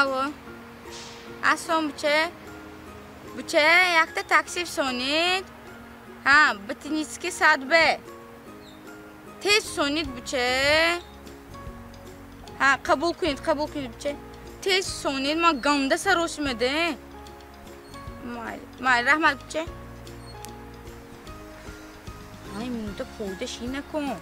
Алло. Ассалом буча. Буча, якта такси фисонид. Ҳа, Ботанический сад бе. Тез фисонид буча. Ҳа, қабул кунед, қабул кунед буча. Тез фисонид, ман ганда саросимаде. Майли, майли, раҳмат буча. Ай, минута фоида ши накун.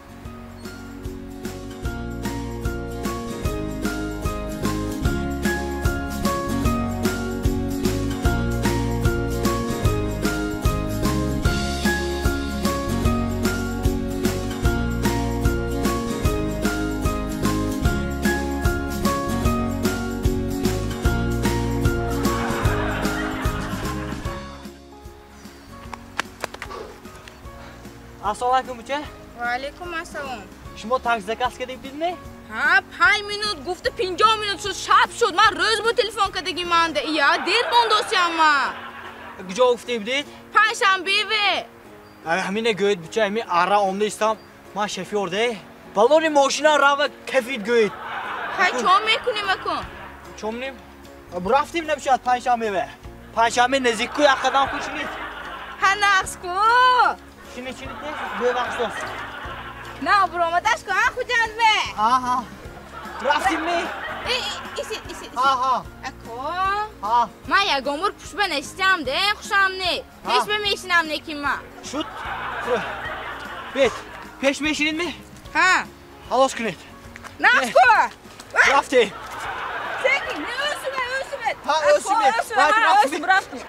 Ассалому алайкум буча. Ва алайкум ассалом. Шумо такси заказ карда будед? Ҳа, 5 минут гуфта 50 минут шуд, шаб шуд. Ман рӯз бо телефон кардагӣ манда. Я дер мондосиям ман. Куҷо гуфта будед? Панҷшанбе ве. Ҳамине гӯед буча, ҳамин ара омда истам. Ман шофёр де. Балони мошина рава кафид гӯед. Хай чо мекунем акун? Чо менем? Рафтем набошад панҷшанбе ве. Панҷшанбе наздик ку як қадам ку чинид. Ҳа нақс ку. Чини чини тез, бевақт дост. На, буромадаш ку, а Хуҷанд ве. Ҳа, ҳа. Рафтем ми? Иси, иси, иси. Ҳа, ҳа. Ако. Ҳа. Ман ягон бор пушба нешитам де, хушам не. Пеш ба мешинам не ки ман. Шуд. Бет, пеш мешинед ми? Ҳа. Халос кунед. Нақс ку. Рафтем. Секин, не өсүмэ, өсүмэ. Ҳа, өсүмэ. Ҳа, өсүмэ, рафтем.